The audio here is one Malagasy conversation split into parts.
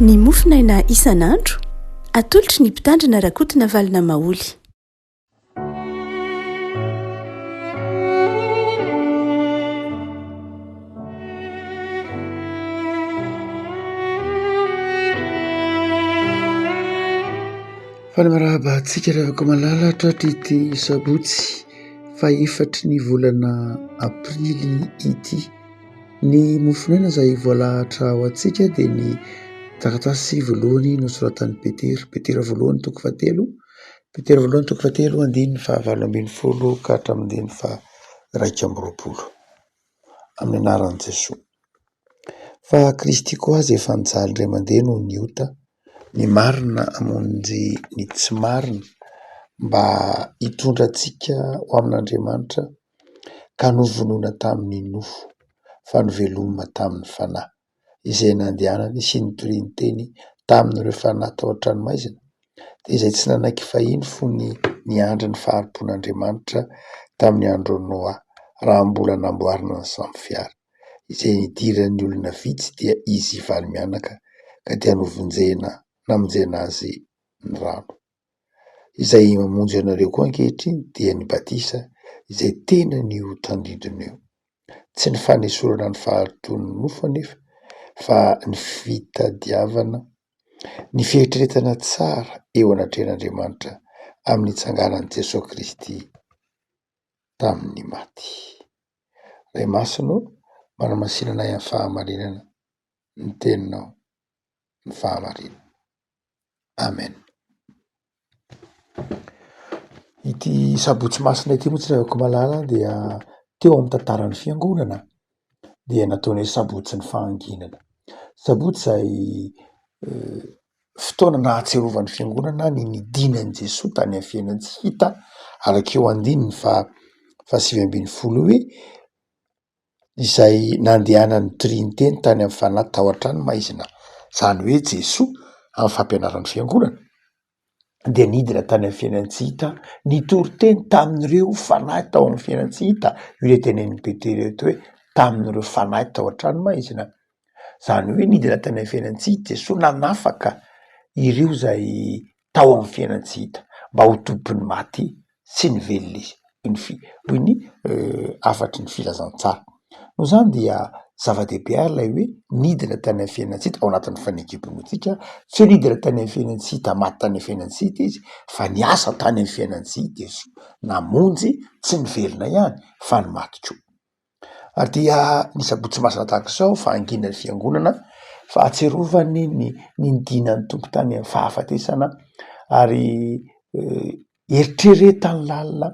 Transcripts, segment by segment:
Ny mofonaina isan'andro, atolotry ny Mpitandrina Rakotonavalona Maholy. Faly miarahaba antsika ry havako malala tratry ity sabotsy fahefatry ny volana aprily ity. Ny mofonaina izay voalahatra ho antsika dia ny taratasy voalohany nosoratan'i Petera, Petera voalohany toko fahatelo, Petera voalohany toko fahatelo andininy fahavalo ambin'ny folo ka hatramin'ny andininy faha-iraika amby roapolo. Amin'ny anaran'i Jesoa. Fa Kristy koa aza efa nijaly indray mandeha noho ny ota, ny marina hamonjy ny tsy marina mba hitondra antsika ho amin'Andriamanitra ka novonoina tamin'ny nofo fa novelomina tamin'ny fanahy, izay nandehanany sy nitoriany teny tamin'ireo fanahy tao an-tranomaizina, dia izay tsy nanaiky fahiny fony niandry ny fahari-pon'Andriamanitra tamin'ny andron'i Noa, raha mbola namboarina ny sambo fiara, izay nidiran'ny olona vitsy dia izy valo mianaka ka dia novonjena namonjena azy ny rano. Izay mamonjy anareo koa ankehitriny dia ny batisa izay tena ny ho tandindona eo. Tsy ny fanesorana ny fahalotoan'ny nofo anefa fa ny fitadiavana ny fieritreretana tsara eo anatrehan'Andriamanitra amin'ny nitsanganan'i Jesoa Kristy tamin'ny maty. Ray Masina ô, manamasina anay amin'ny fahamarinana ny teninao, ny fahamarinana. Amen. Ity sabotsy masina ity moa tsy ravako malala dia teo amin'ny tantaran'ny fiangonana dia nataony hoe sabotsy ny fahanginana. Sabotsy izay fotoana nahatsiarovan'ny fiangonana ny nidinan'i Jesoa tany amin'ny fiainan-tsy hita araka io andininy faha-19 io hoe izay nandehanany nitoriany teny tany amin'ny fanahy tao an-tranomaizina, izany hoe Jesoa amin'ny fampianaran'ny fiangonana dia nidina tany amin'ny fiainan-tsy hita, nitory teny tamin'ireo fanahy tao amin'ny fiainan-tsy hita, io ilay tenenin'i Petera eto hoe tamin'ireo fanahy tao an-tranomaizina, izany hoe nidina tany amin'ny fiainan-tsy hita Jesoa nanafaka ireo izay tao amin'ny fiainan-tsy hita mba ho tompon'ny maty sy ny velona izy, hoy ny fi- hoy ny hafatry ny filazantsara. Noho izany dia zava-dehibe ary ilay hoe nidina tany amin'ny fiainan-tsy hita ao anatin'ny fanekempiantsika, tsy hoe nidina tany amin'ny fiainan-tsy hita, maty tany amin'ny fiainan-tsy hita izy fa niasa tany amin'ny fiainan-tsy hita izy, namonjy tsy ny velona ihany fa ny maty koa. Ary dia ny sabotsy masina tahaka izao fahanginan'ny fiangonana, fahatsiarovany ny nidinan'ny Tompo tany amin'ny fahafatesana ary eritreretany lalina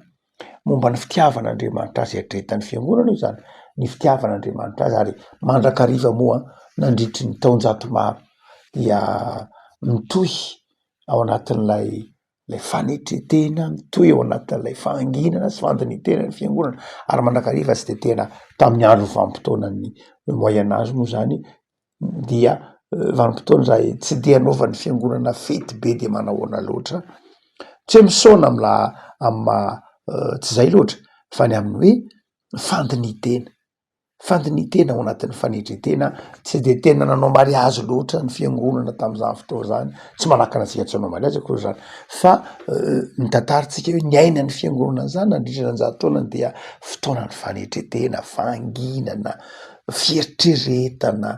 momba ny fitiavan'Andriamanitra azy, eritreretan'ny fiangonana io zany, ny fitiavan'Andriamanitra azy ary mandrakariva moa nandritry ny taonjato maro dia mitohy ao anatin'ilay ilay fanetren-tena, mitohy ao anatin'ilay fahanginana sy fandinihan-tena ny fiangonana ary mandrakariva tsy de tena tamin'ny andro vanim-potoanan'ny moyen age moa zany dia vanim-potoana izay tsy de anaovan'ny fiangonana fety be de manahoana loatra, tsy hoe misaona am la- am maha tsy zay loatra fa ny amin'ny hoe fandinihan-tena, fandinihan-tena ao anatin'ny fanetren-tena, tsy de tena nanao mariazy loatra ny fiangonana tam'zany fotoana zany, tsy manakana antsika tsy hanao mariazy akory zany fa ny tantarantsika hoe niainan'ny fiangonana an'zany nandritra ny an-jato taonany dia fotoanan'ny fanetren-tena, fahanginana, fieritreretana,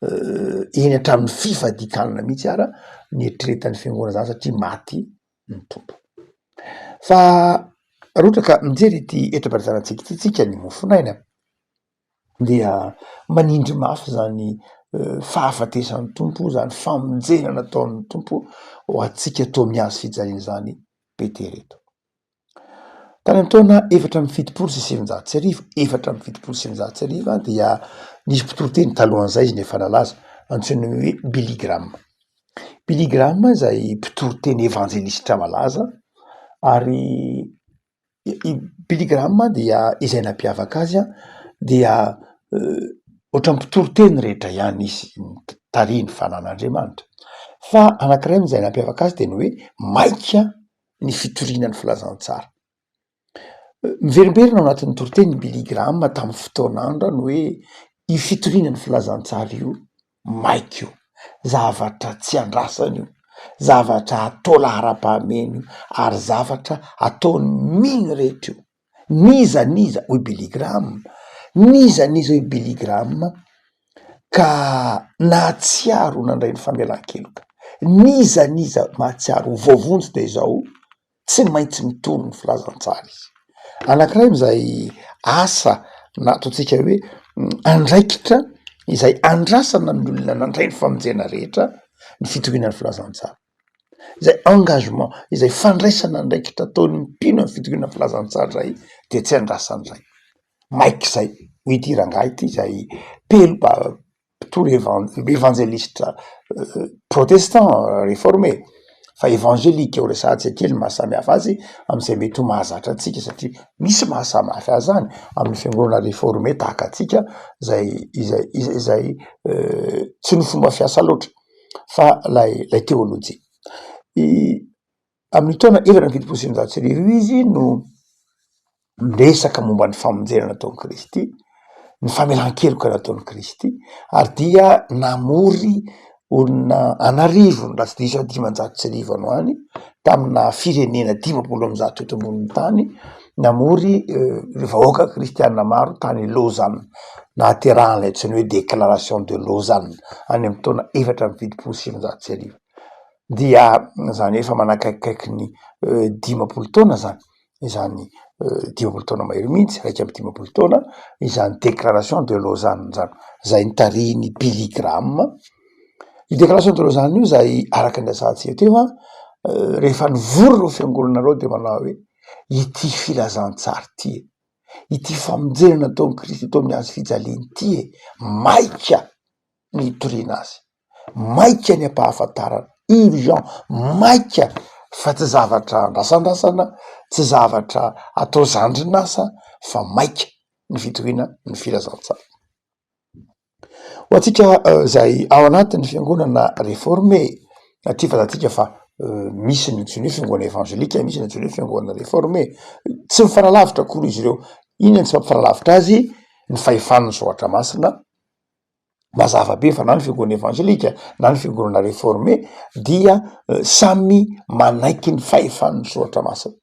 eny hatramin'ny fifadian-kanina mihitsy ara nieritreretan'ny fiangonana zany satria maty ny Tompo. Fa raha ohatra ka mijery ity eto am-pelatanantsika ity tsika ny mofonaina dia manindry mafy zany fahafatesan'ny Tompo zany famonjena nataon'ny Tompo ho antsika teo amin'ny hazo fijaliana izany Petera eto. Tany amin'ny taona 1974, 1974 dia nisy mpitoriteny talohan'izay izy no efa nalaza, antsoina hoe Billy Graham. Billy Graham izay mpitoriteny evanjelistra malaza ary i Billy Graham dia izay nampiavaka azy dia ohatran'ny mpitoriteny rehetra ihany izy, tarihin'ny fanan'Andriamanitra. Fa anankiray amin'izay nampiavaka azy dia ny hoe maika ny fitoriana ny filazantsara. Miverimberina ao anatin'ny toritenin'i Billy Graham tamin'ny fotoan'andro ny hoe io fitoriana ny filazantsara io maika io. Zavatra tsy andrasana io, zavatra atao laharam-pahamehana io ary zavatra ataon'ny mino rehetra io. N'iza n'iza, hoy Billy Graham, n'iza n'iza hoy Billy Graham ka nahatsiaro nandray ny famelan-keloka, n'iza n'iza mahatsiaro ho voavonjy dia izao, tsy maintsy mitory ny filazantsara izy. Anankiray amin'izay asa na ataontsika hoe andraikitra izay andrasana ny olona nandray ny famonjena rehetra ny fitoriana ny filazantsara. Izay engagement, izay fandraisana andraikitra ataon'ny mpino amin'ny fitoriana ny filazantsara izay dia tsy andrasana izay. Maika izay, hoy ity rangahy ity izay mpelo mpitory evan- evanjelistra protestant reformé fa evangelika ho resahantsika kely ny maha samy hafa azy am'zay mety ho mahazatra antsika satria misy maha samy hafa azy zany amin'ny fiangonana reformé tahaka antsika zay izay izay tsy ny fomba fiasa loatra fa lay lay teolojia. Amin'ny taona 1974 izy no miresaka momba ny famonjena nataon'i Kristy, ny famelan-keloka nataon'i Kristy ary dia namory olona an'arivony raha tsy diso aho 1500 any ho any tamina firenena 150 eto ambonin'ny tany, namory ireo vahoaka kristianina maro tany Lausanne, nahaterahan'ilay antsoina hoe déclaration de Lausanne any amin'ny taona 1974. Dia zany hoe efa manakaikikaiky ny 50 taona zany izany 50 taona mahery mihitsy, 51 taona izany déclaration de Lausanne zany, zay notarihin'i Billy Graham. Io déclaration de Lausanne io zay araka ny resahantsika teo an, rehefa nivory ireo fiangonana ireo de manao hoe ity filazantsara ity e, ity famonjena nataon'i Kristy teo amin'ny hazo fijaliana ity e, maika ny hitoriana azy. Maika ny ampahafantarana, urgent, maika fa tsy zavatra andrasandrasana, tsy zavatra atao zandrin'asa fa maika ny fitoriana ny filazantsara. Ho antsika izay ao anatin'ny fiangonana reforme, aty fantatsika fa misy ny antsoina hoe fiangonana evangelika, misy ny antsoina hoe fiangonana reforme, tsy mifanalavitra akory izy ireo, inona no tsy mampifanalavitra azy? Ny fahefan'ny soratra masina. Mazava be fa na ny fiangonana evanjelika na ny fiangonana reforme dia samy manaiky ny fahefan'ny soratra masina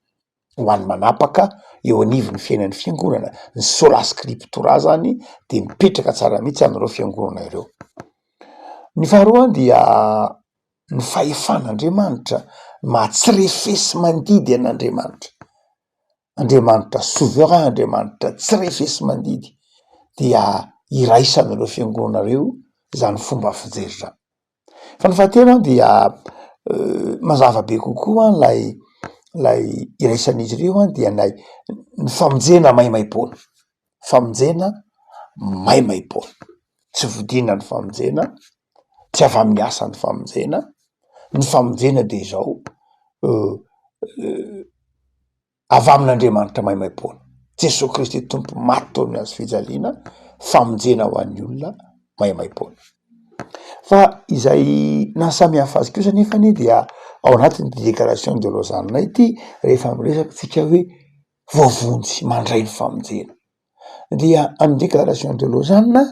ho an'ny manapaka eo anivon'ny fiainan'ny fiangonana. Ny sola scriptura zany de mipetraka tsara mihitsy amin'ireo fiangonana ireo. Ny faharoa dia ny fahefan'Andriamanitra maha tsy refesi-mandidy an'Andriamanitra. Andriamanitra souverain, Andriamanitra tsy refesi-mandidy dia iraisan'ireo fiangonana ireo izany fomba fijery izany. Fa ny fahatelo an dia mazava be kokoa ilay ilay iraisan'izy ireo an dia ilay ny famonjena maimaimpoana, famonjena maimaimpoana, tsy vidiana ny famonjena, tsy avy amin'ny asa ny famonjena, ny famonjena de izao avy amin'Andriamanitra maimaimpoana, Jesoa Kristy Tompo maty teo amin'ny hazo fijaliana, famonjena ho an'ny olona maimaimpoana. Fa izay nahasamy hafa azy kosa nefa anie dia ao anatin'ity déclaration de Lausanne ity rehefa miresaka tsika hoe voavonjy mandray ny famonjena dia amin'ny déclaration de Lausanne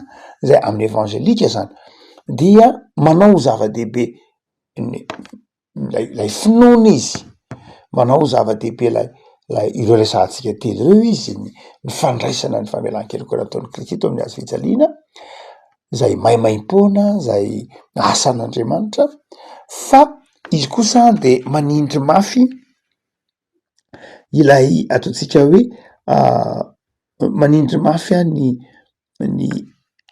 zay amin'ny evanjelika zany dia manao ho zava-dehibe ny lay lay finoana izy, manao ho zava-dehibe lay lay ireo resahantsika telo ireo izy, ny ny fandraisana ny famelan-keloka nataon'i Kristy teo amin'ny hazo fijaliana zay maimaimpoana zay asan'Andriamanitra fa izy kosa de manindry mafy ilay ataontsika hoe manindry mafy a ny ny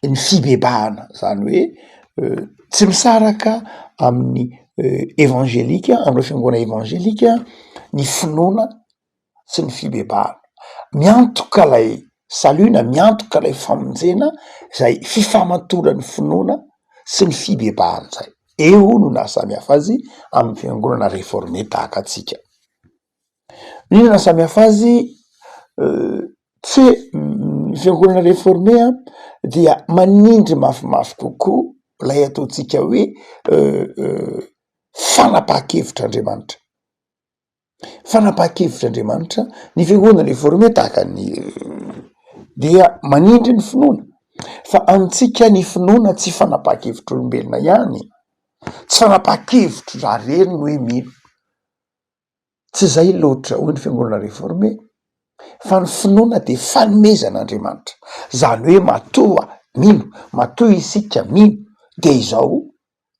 ny fibebahana zany hoe tsy misaraka amin'ny evanjelika am'ireo fiangonana evanjelika ny finoana sy ny fibebahana. Miantoka lay salut na miantoka lay famonjena zay fifamatoran'ny finoana sy ny fibebahana zay. Eo no nahasamy hafa azy amin'ny fiangonana reforme tahaka antsika. Inona no samy hafa azy? Tsy hoe ny fiangonana reforme a dia manindry mafimafy kokoa ilay ataontsika hoe fanapahan-kevitr'Andriamanitra. Fanapahan-kevitr'Andriamanitra, ny fiangonana reforme tahaka ny dia manindry ny finoana fa amintsika ny finoana tsy fanapahan-kevitr'olombelona ihany. Tsy fanapahan-kevitro za rery ny hoe mino. Tsy izay loatra hoy ny fiangonana reforme fa ny finoana dia fanomezan'Andriamanitra. Izany hoe matoa mino, matoa isika mino dia izao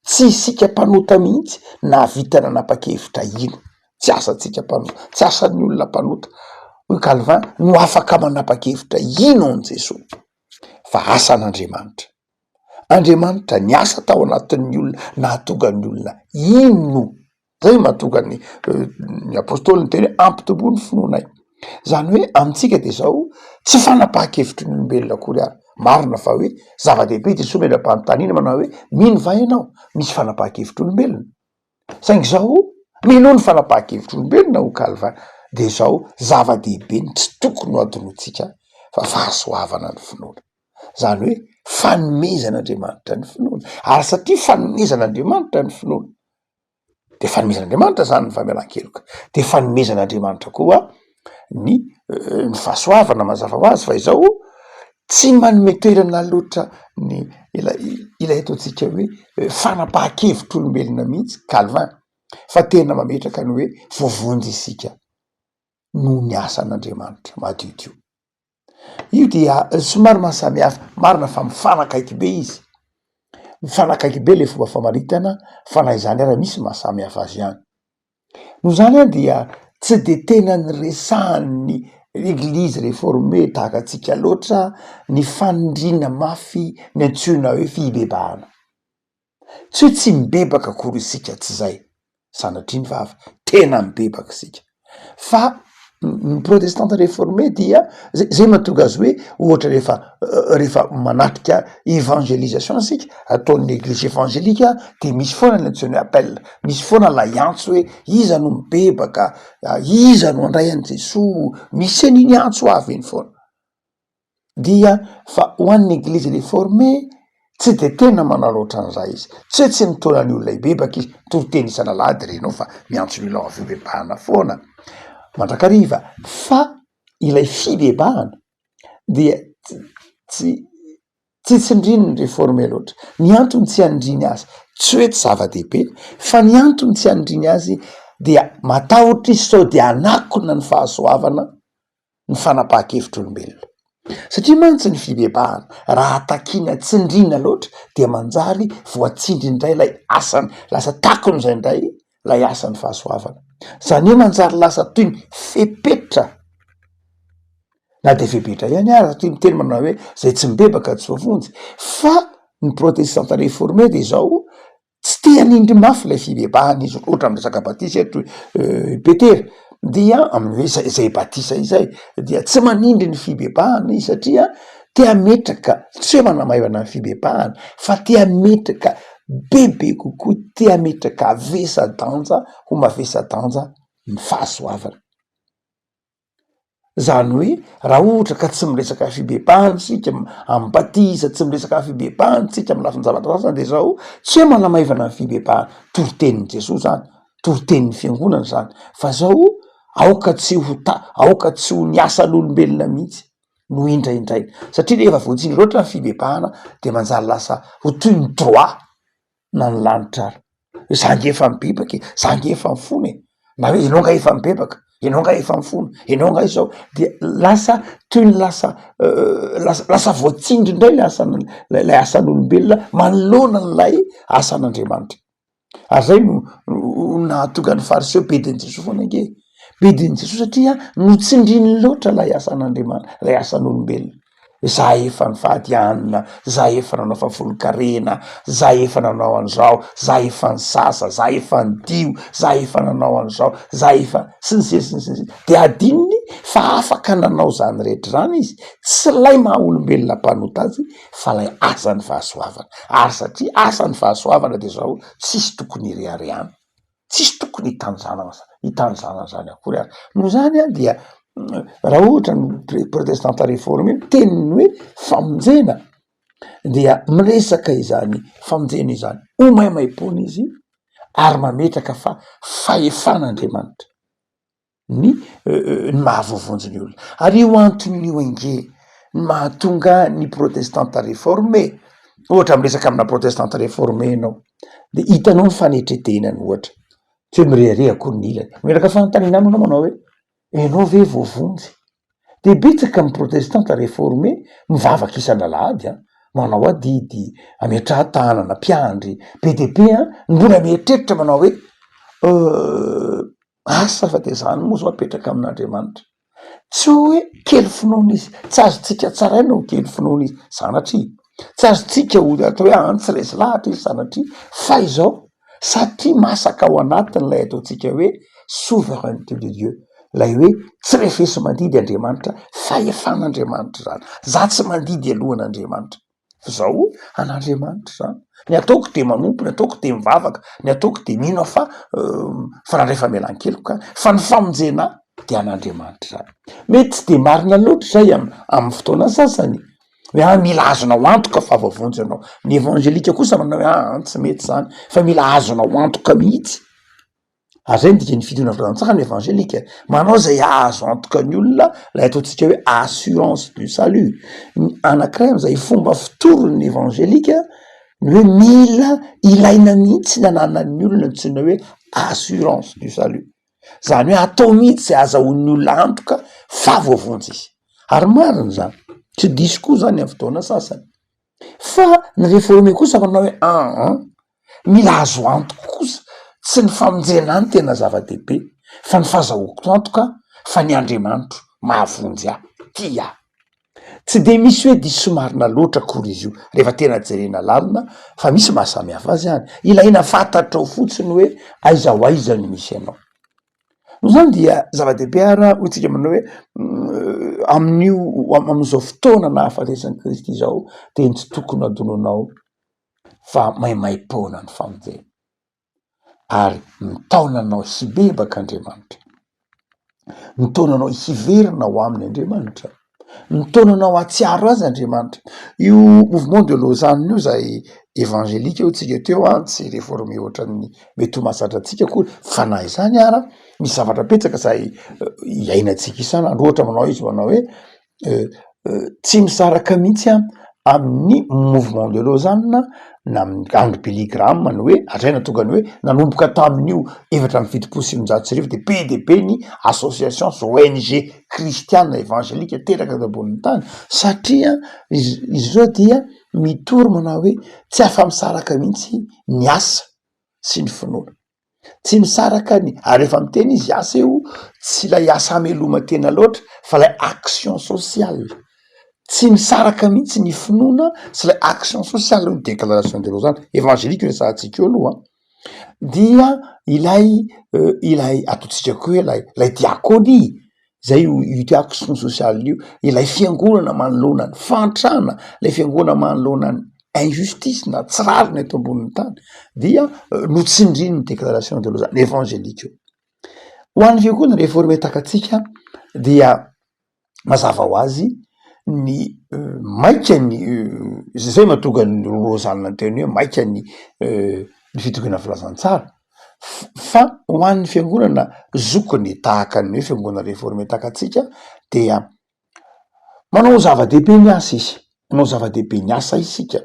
tsy isika mpanota mihitsy nahavita nanapa-kevitra hino. Tsy asantsika mpanota, tsy asan'ny olona mpanota hoy Calvin no afaka manapa-kevitra hino an'i Jesoa fa asan'Andriamanitra. Andriamanitra niasa tao anatin'ny olona nahatonga ny olona hino. Zay no mahatonga ny ny apôstôly niteny hoe ampitomboy ny finoanay. Zany hoe amintsika de zao, tsy fanapahan-kevitry ny olombelona akory ary. Marina fa hoe zava-dehibe Jesoa mametra-panontaniana manao hoe mino va ianao? Misy fanapahan-kevitr'olombelona. Saingy zao, minoa ny fanapahan-kevitr'olombelona hoy Calvin, de zao zava-dehibe ny tsy tokony ho adinointsika fa fahasoavana ny finoana. Zany hoe fanomezan'Andriamanitra ny finoana. Ary satria fanomezan'Andriamanitra ny finoana, de fanomezan'Andriamanitra zany ny famelan-keloka, de fanomezan'Andriamanitra koa ny ny fahasoavana mazava ho azy fa izao tsy manome toerana loatra ny ilay ilay ataontsika hoe fanapahan-kevitr'olombelona mihitsy Calvin fa tena mametraka ny hoe voavonjy isika noho ny asan'Andriamanitra madiodio. Io dia somary mahasamihafa, marina fa mifanakaiky be izy, mifanakaiky be le fomba famaritana fa na izany ara misy mahasamihafa azy ihany. Noho izany an dia tsy de tena niresahan'ny eglizy reforme tahaka antsika loatra ny fanindriana mafy ny antsoina hoe fibebahana. Tsy hoe tsy mibebaka akory isika, tsy izay, sanatria ny vava, tena mibebaka isika, fa ny protestanta reforme dia zay zay mahatonga azy hoe ohatra rehefa rehefa manatrika evangelisation isika ataon'ny eglizy evangelika de misy foana ny antsoina hoe appel, misy foana lay antso hoe iza no mibebaka, iza no handray an'i Jesoa, misy an'iny antso avy iny foana. dia fa ho an'ny eglizy reforme tsy de tena manao loatra an'izay izy, tsy hoe tsy mitaona ny olona hibebaka izy, mitory teny isan'alahady renao fa miantso ny olona ho avy hibebahana foana mandrakariva, fa ilay fibebahana dia tsy tsy tsindrin'ny reforme loatra, ny antony tsy hanindriany azy tsy hoe tsy zava-dehibe fa ny antony tsy hanindriany azy dia matahotra izy sao de hanakona ny fahasoavana ny fanapahan-kevitr'olombelona. Satria mantsy ny fibebahana, raha takiana tsindriana loatra dia manjary voatsindry indray ilay asany, lasa takon'izay indray ilay asan'ny fahasoavana. Izany hoe manjary lasa toy ny fepetra, na dia fepetra ihany ary satria miteny manao hoe zay tsy mibebaka tsy voavonjy, fa ny protestanta reforme dia izao, Tsy te hanindry mafy ilay fibebahana izy, ohatra amin'ny resaka batisa eto i Petera dia amin'ny hoe zay zay batisa izay dia tsy manindry ny fibebahana izy satria te hametraka, tsy hoe manamaivana ny fibebahana fa te hametraka bebe kokoa, te hametraka havesa-danja ho mavesa-danja ny fahasoavana. Zany hoe raha ohatra ka tsy miresaka fibebahana isika amin'ny batisa, tsy miresaka fibebahana isika amin'ny lafin-javatra sasany de zao, tsy hoe manamaivana ny fibebahana, toritenin'i Jesoa zany, toritenin'ny fiangonana zany, fa zao aoka tsy ho ta- aoka tsy ho ny asan'olombelona mihitsy no indraindraina, satria rehefa voatsindry loatra ny fibebahana de manjary lasa ho toy ny droit na ny lanitra ary. Za nge efa mibebaka e, za nge efa mifona e, na hoe enao nga efa mibebaka, enao nga efa mifona, enao nga izao, de lasa toy ny lasa lasa lasa voatsindry indray le asan- lay asan'olombelona manoloana an'ilay asan'Andriamanitra. Ary zay no nahatonga ny fariseo bedin'i Jesoa foana ange, bedin'i Jesoa satria notsindriny loatra lay asan'Andriamanitra, lay asan'olombelona. Za efa nivady hanina, za efa nanao fahafolonkarena, za efa nanao an'izao, za efa nisasa, za efa nidio, za efa nanao an'izao, za efa sy ny sisa sy ny sisa, de adinony fa afaka nanao zany rehetra zany izy, tsy lay maha olombelona mpanota azy fa lay asan'ny fahasoavana, ary satria asan'ny fahasoavana de zao tsisy tokony hireharehana. Tsisy tokony hitanjana hitanjana an'izany akory ary. Noho izany an dia raha ohatra ny protestanta reforme miteny ny hoe famonjena dia miresaka izany famonjena izany ho maimaimpoana izy ary mametraka fa fahefan'Andriamanitra ny ny mahavoavonjy ny olona. Ary io antony io ange ny mahatonga ny protestanta reforme. Ohatra miresaka amina protestanta réformé ianao de hitanao ny fanetretenany ohatra, tsy hoe mirehareha akory ny ilany, mametraka fanontaniana aminy anao manao hoe ianao ve voavonjy? De betsaka ny protestanta réformé mivavaka isan'alahady an, manao adidy, ametraha-tanana, mpiandry, be dia be an, mbola mieritreritra manao hoe asa fa de zany moa zao apetraka amin'Andriamanitra. Tsy hoe kely finoana izy, tsy azontsika tsaraina ho kely finoana izy, sanatria, tsy azontsika ho atao hoe an tsy resy lahatra izy sanatria, fa izao satria masaka ao anatiny ilay ataontsika hoe souveraineté de Dieu, ilay hoe tsy refesi-mandidy Andriamanitra, fahefan'Andriamanitra izany, za tsy mandidy alohan'Andriamanitra. Zao an'Andriamanitra zany. Ny ataoko de manompo, ny ataoko de mivavaka, ny ataoko de mino aho fa fa nandray famelan-keloka aho, fa ny famonjena ahy de an'Andriamanitra zany. Mety tsy de marina loatra zay am- amin'ny fotoana sasany, hoe ah mila azonao antoka fa voavonjy ianao. Ny evanjelika kosa manao hoe aa tsy mety zany fa mila azonao antoka mihitsy. Ary zay ny dikan'ny fidinana filazantsara ny evanjelika, manao zay hahazo antoka ny olona lay ataontsika hoe assurance du salut, ny anakiray am'zay fomba fitorin'ny evanjelika ny hoe mila ilaina mihitsy ny ananan'ny olona antsoina hoe assurance du salut, zany hoe atao mihitsy zay azahoan'ny olona antoka fa voavonjy izy, ary marina zany, tsy diso koa zany am' fotoana sasany. Fa ny reforme kosa manao hoe aa mila azo antoka kosa, tsy ny famonjena ahy no tena zava-dehibe fa ny fahazahoako antoka fa ny Andriamanitro mahavonjy ahy, tia ahy. Tsy de misy hoe diso marina loatra akory izy io rehefa tena jerena lalina fa misy mahasamihafa azy ihany, ilaina fantatrao fotsiny hoe aiza ho aiza no misy anao. Noho izany dia zava-dehibe ary hoy tsika manao hoe amin'io amin'izao fotoana nahafatesan'i Kristy izao dia ny tsy tokony hadinonao fa maimaim-poana ny famonjena ary mitaona anao hibebaka Andriamanitra, mitaona anao hiverina ao aminy Andriamanitra. Mitaona anao hahatsiaro azy Andriamanitra. Io mouvement de Lausanne io zay evangelika hoy tsika teo an, tsy reforme ohatran'ny mety ho mahazatra antsika akory fa na izany ara misy zavatra betsaka zay iainantsika isan'andro, ohatra manao izy manao hoe tsy misaraka mihitsy an amin'ny mouvement de Lausanne na amin'ny andro Billy Graham ny hoe hatrizay nahatonga ny hoe nanomboka tamin'io 1974 de be dia be ny association sy ONG kristiana evangelika teraka eto ambonin'ny tany satria izy ireo dia mitory manao hoe tsy afa-misaraka mihitsy ny asa sy ny finoana. Tsy misaraka ny, ary rehefa miteny izy asa io tsy ilay asa hameloma-tena loatra fa ilay action sociale, tsy misaraka mihitsy ny finoana sy ilay action sociale hoy ny déclaration de Lausanne, évangélique io resahantsika io aloha an, dia ilay ilay ataontsika koa hoe ilay ilay diakonia, zay io io action sociale io, ilay fiangonana manoloana ny fahantrana, ilay fiangonana manoloana ny injustice na tsy rariny eto ambonin'ny tany dia notsindrin'ny déclaration de Lausanne évangélique io. Ho an'ny fiangonana réformé takatsika dia mazava ho azy ny maika ny zay mahatonga ny Lausanne niteny hoe maika ny ny fitoriana filazantsara fa ho an'ny fiangonana zokiny tahaka ny hoe fiangonana réformé takatsika dia Manao zava-dehibe ny asa izy, manao zava-dehibe ny asa isika,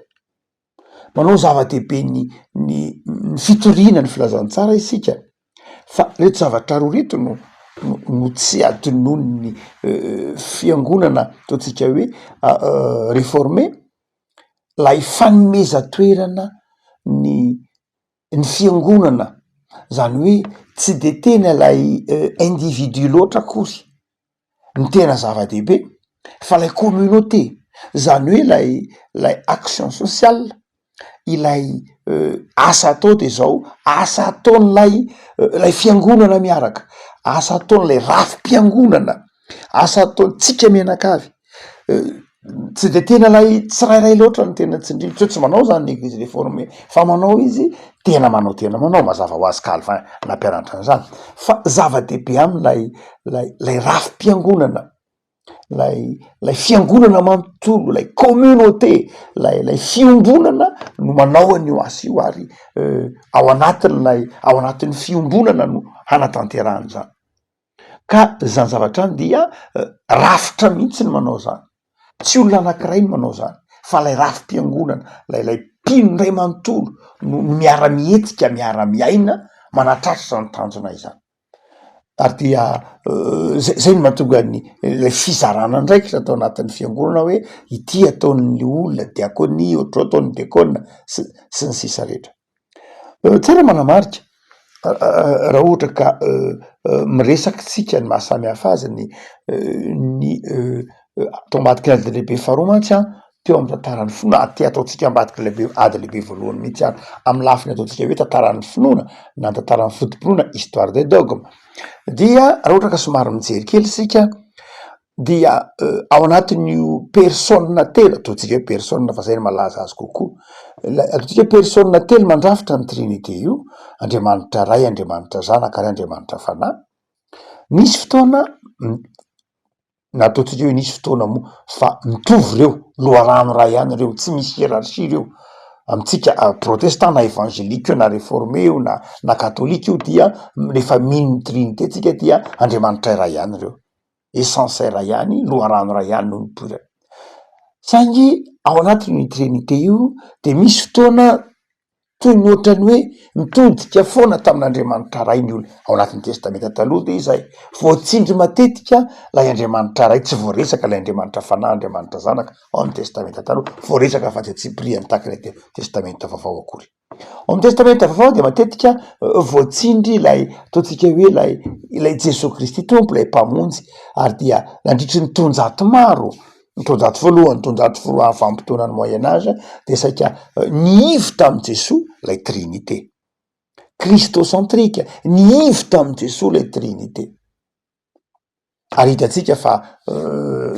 manao zava-dehibe ny ny ny fitoriana ny filazantsara isika fa reto zavatra roa reto no no tsy adinon'ny fiangonana ataontsika hoe reforme, lay fanomezan-toerana ny ny fiangonana, zany hoe tsy de tena lay individu loatra akory ny tena zava-dehibe fa lay communauté, zany hoe lay lay action sociale, ilay asa atao de zao asa ataon'ilay lay fiangonana miaraka, asa ataon'ilay rafi-piangonana, asa ataontsika mianakavy, tsy de tena lay tsirairay loatra no tena tsindrina, tsy hoe tsy manao zany ny eglizy reforme fa manao izy, tena manao tena manao mazava ho azy Calvin nampianatra an'izany fa zava-dehibe aminy lay lay lay rafi-piangonana, lay lay fiangonana manontolo, lay communauté, lay lay fiombonana no manao an'io asa io ary ao anatin'ilay ao anatin'ny fiombonana no hanatanterahana izany. Ka zany zavatra zany dia rafitra mihitsy ny manao zany, tsy olona anakiray no manao zany. fa ilay rafi-piangonana, ilay ilay mpino indray manontolo no miara-mihetsika, miara-miaina manatratra izany tanjona izany. Ary dia zay zay no mahatonga ny ilay fizarana andraikitra atao anatin'ny fiangonana hoe ity ataon'ny olona diakonia, ohatr'izao ataon'ny diakona sy sy ny sisa rehetra. Tsara manamarika raha ohatra ka miresaka isika ny maha samy hafa azy ny ny tao ambadiky ny ady lehibe faharoa mantsy an, teo amin'ny tantaran'ny finoana, aty ataontsika ambadiky ilay be ady lehibe voalohany mihitsy ary, amin'ny lafiny ataontsika hoe tantaran'ny finoana na ny tantaran'ny foto-pinoana, histoire des dogmes, dia raha ohatra ka somary mijery kely isika dia ao anatin'io personne telo, ataontsika hoe personne fa zay no malaza azy kokoa, ilay ataontsika hoe personne telo mandrafitra ny trinite io, Andriamanitra Ray, Andriamanitra Zanaka ary Andriamanitra Fanahy, nisy fotoana na ataontsika hoe nisy fotoana moa fa mitovy ireo, loharano iray ihany ireo, tsy misy hiérarchie ireo, amintsika protestant na évangélique io na réformé io na na katolika io dia rehefa mino ny trinite tsika dia Andriamanitra iray ihany ireo, essence iray ihany, loharano iray ihany no nipoirany, saingy ao anatin'io trinite io de misy fotoana Toy ny ohatran'ny hoe mitodika foana tamin'Andriamanitra Ray ny olona. Ao anatin'ny Testamenta Taloha dia izay. Voatsindry matetika ilay Andriamanitra Ray, tsy voaresaka ilay Andriamanitra Fanahy, Andriamanitra Zanaka ao amin'ny Testamenta Taloha. Voaresaka fa tsy antsipiriany tahaka ilay Testamenta Vaovao akory. Ao amin'ny Testamenta Vaovao dia matetika voatsindry ilay ataontsika hoe ilay ilay Jesoa Kristy Tompo, ilay Mpamonjy ary dia nandritry ny taonjato maro Ny taonjato voalohany, taonjato faharoa amin'ny vanim-potoanan'ny moyen age dia saika niivo tamin'i Jesoa ilay trinite. Christocentrique, niivo tamin'i Jesoa ilay trinite. Ary hitantsika fa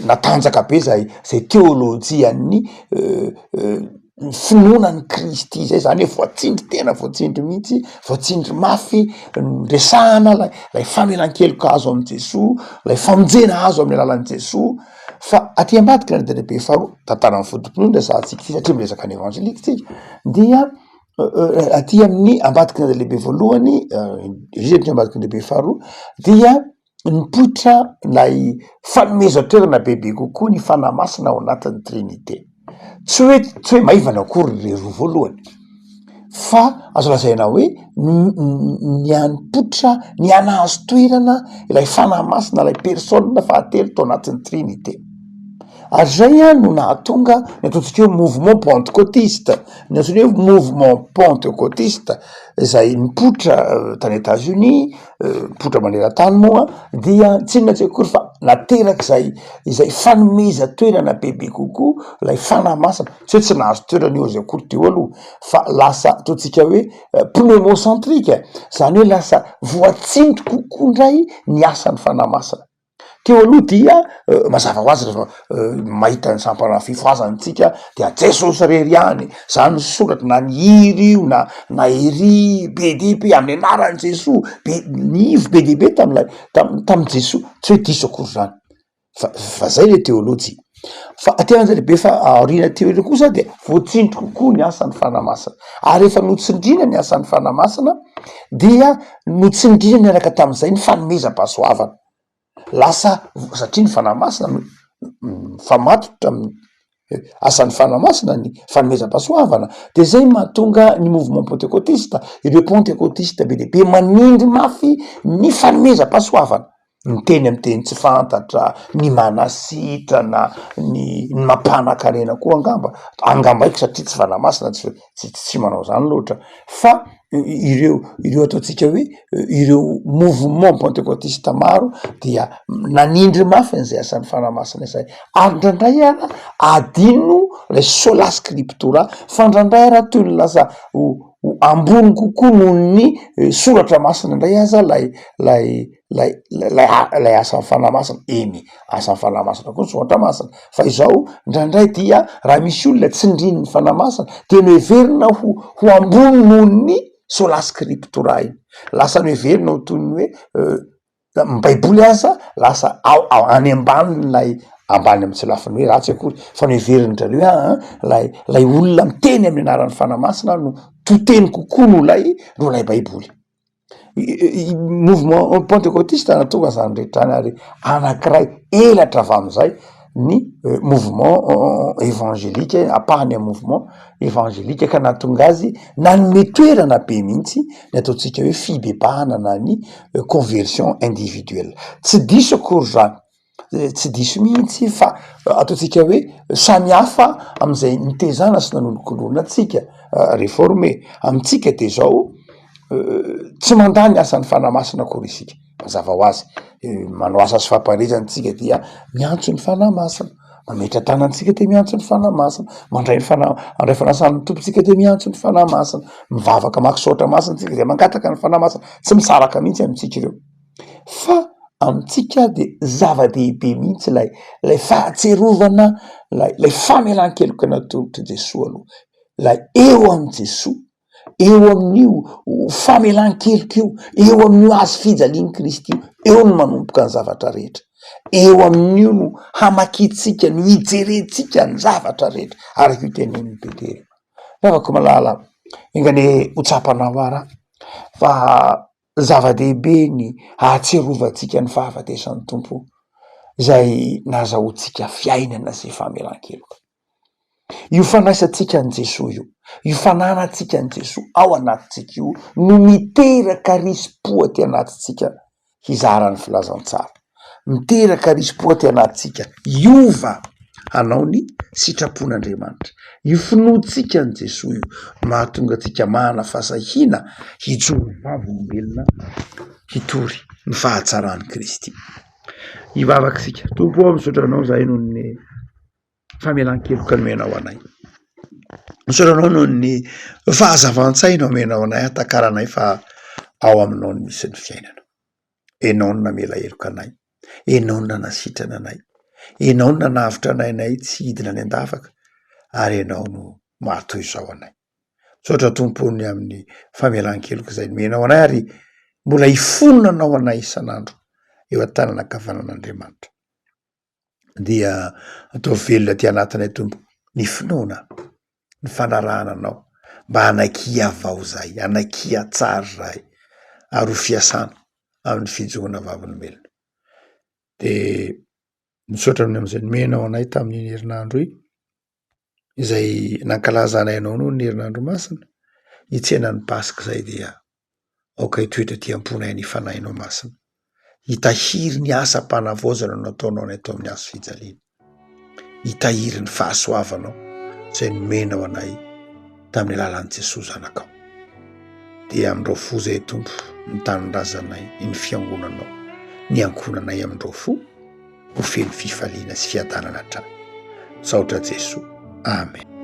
natanjaka be zay zay teolojian'ny ny finoana an'i Kristy zay, zany hoe voatsindry tena voatsindry mihitsy, voatsindry mafy, resahana lay lay famelan-keloka azo amin'i Jesoa, lay famonjena azo amin'ny alalan'i Jesoa, fa aty ambadika ny ady lehibe faharoa, tantaran'ny foto-pinoana resahantsika ity satria miresaka ny evanjelika tsika, dia aty amin'ny ambadiky ny ady lehibe voalohany, izy aty ambadiky ny lehibe faharoa dia nipoitra ilay fanomezan-toerana bebe kokoa ny Fanahy Masina ao anatin'ny Trinite. Tsy hoe tsy hoe maivana akory le roa voalohany fa azo lazaina hoe nianipoitra, nianahazo toerana ilay Fanahy Masina, ilay personne fahatelo tao anatin'ny Trinite. Ary zay an no nahatonga ny ataontsika hoe mouvement pentecôtiste, ny antsoina hoe mouvement pentecôtiste izay nipoitra tany Etats-Unis, mipoitra maneran-tany moa dia tsy inona tsy akory fa naterak'izay izay fanomezan-toerana bebe kokoa ilay fanahy masina, tsy hoe tsy nahazo toerana io azy akory teo aloha fa lasa ataontsika hoe pneumocentrique, zany hoe lasa voatsindry kokoa indray ny asan'ny fanahy masina. Teo aloha dia mazava ho azy rehefa mahita ny sampana fifohazana tsika dia Jesosy irery ihany, zany ny soratra na ny hira io na na ery be dia be amin'ny anaran'i Jesoa, be ny ivo be dia be tam'lay tam- tamin'i Jesoa, tsy hoe diso akory zany fa fa zay le teolojia. Fa aty an-jaribe fa aoriana aty aoriana kosa dia voatsindry kokoa ny asan'ny Fanahy Masina, ary rehefa notsindriana ny asan'ny Fanahy Masina dia notsindriana niaraka tamin'izay ny fanomezam-pahasoavana. Lasa satria ny Fanahy Masina no mifamatotra amin'ny asan'ny Fanahy Masina ny fanomezam-pahasoavana de zay no mahatonga ny mouvement pentekôtista, ireo pentekôtista be dia be manindry mafy ny fanomezam-pahasoavana, ny teny amy teny tsy fantatra, ny manasitrana, ny ny mampanan-karena koa angamba, angamba haiko satria tsy Fanahy Masina tsy tsy tsy manao zany loatra fa ireo ireo ataontsika hoe ireo mouvement pentekôtista maro dia nanindry mafy an'izay asan'ny Fanahy Masina izay, ary indraindray ara adino lay sola scriptura fa indraindray ara toy ny lasa ho ho ambony kokoa noho ny soratra masina indray aza lay lay lay lay lay asan'ny Fanahy Masina, eny asan'ny Fanahy Masina koa ny soratra masina fa izao indraindray dia raha misy olona tsindrin'ny Fanahy Masina de noheverina ho ho ambony noho ny sola scriptura iny, lasa noheverina ho toy ny hoe ny baiboly aza lasa ao ao any ambanin'ilay ambany amy tsy lafiny hoe ratsy akory fa noheverin-dry zareo hoe aa lay lay olona miteny amin'ny anaran'ny Fanahy Masina no to teny kokoa noho lay noho lay baiboly. Mouvement pentecôtiste nahatonga zany rehetra zany ary anankiray elatra avy am'zay. ny mouvement évangélique, ampahany amy mouvement évangélique ka nahatonga azy nanome toerana be mihitsy ny ataontsika hoe fibebahana na ny conversion individuelle. Tsy diso akory zany, tsy diso mihitsy fa ataontsika hoe samy hafa am'izay nitezana sy nanolokoloana antsika réformé. Amintsika de zao, tsy mandà ny asan'ny Fanahy Masina akory isika, mazava ho azy, manao asa sy fampaherezana tsika dia miantso ny Fanahy Masina, mametra-tanana antsika de miantso ny Fanahy Masina, mandray ny fana- mandray fanasan'ny Tompo tsika de miantso ny Fanahy Masina, mivavaka maka saotra masina tsika de mangataka ny Fanahy Masina, tsy misaraka mihitsy amintsika ireo. Fa amintsika de zava-dehibe mihitsy lay lay fahatsiarovana lay lay famelan-keloka natolotr'i Jesoa aloha, lay eo amin'i Jesoa, eo amin'io famelan-keloka io, eo amin'io hazo fijalian'i Kristy io, eo no manomboka ny zavatra rehetra, eo amin'io no hamakiantsika, no hijerentsika ny zavatra rehetra, araka io tenenin'i Petera io. Ravako malala, enga anie ho tsapanao ara fa zava-dehibe ny hahatsiarovantsika ny fahafatesan'ny Tompo izay nahazahoantsika fiainana sy famelan-keloka. Io fandraisantsika an'i Jesoa io, io fananantsika an'i Jesoa ao anatintsika io no miteraka risi-po aty anatintsika hizara ny filazantsara. Miteraka risi-po aty anatintsika hiova hanao ny sitrapon'Andriamanitra. Io finoantsika an'i Jesoa io no mahatonga antsika manana fahasahiana hijoro vavolombelona hitory ny fahatsaran'i Kristy. Hivavaka isika. Tompo ô, misaotra Anao izahay noho ny famelan-keloka nomenao anay. Misaotra anao noho ny fahazavan-tsaina omenao anay hahatakaranay fa ao aminao no misy ny fiainana. Ianao no namela heloka anay, Ianao no nanasitrana anay, Ianao no nanavotra anay anay tsy hidina any an-davaka ary Ianao no maha-toy izao anay. Misaotra Tompo ny amin'ny famelan-keloka izay nomenao anay ary mbola hifonanao anay isan'andro eo an-tanana ankavanan'Andriamanitra. dia ataovy velona aty anatinay Tompo ny finoana, ny fanarahana Anao mba hanaiky hihavao zahay, hanaiky hihatsara zahay ary ho fiasana amin'ny fijoroana vavolombelona. De misaotra amin'ny amin'izay nomenao anay tamin'iny herinandro iny. izay nankalazanay anao noho ny herinandro masina, hitsena ny Paska izay dia aoka hitoetra aty am-ponay ny Fanahinao Masina, hitahiry ny asam-panavaozana nataonao anay tao amin'ny hazo fijaliana, hitahiry ny fahasoavanao izay nomenao anay tamin'ny alalan'i Jesoa Zanakao. Dia amindrao fo izay Tompo ny tanindrazanay, ny fiangonanao, ny ankohonanay amindrao fo. ho feno fifaliana sy fiadanana hatrany. Misaotra Jesoa. Amen.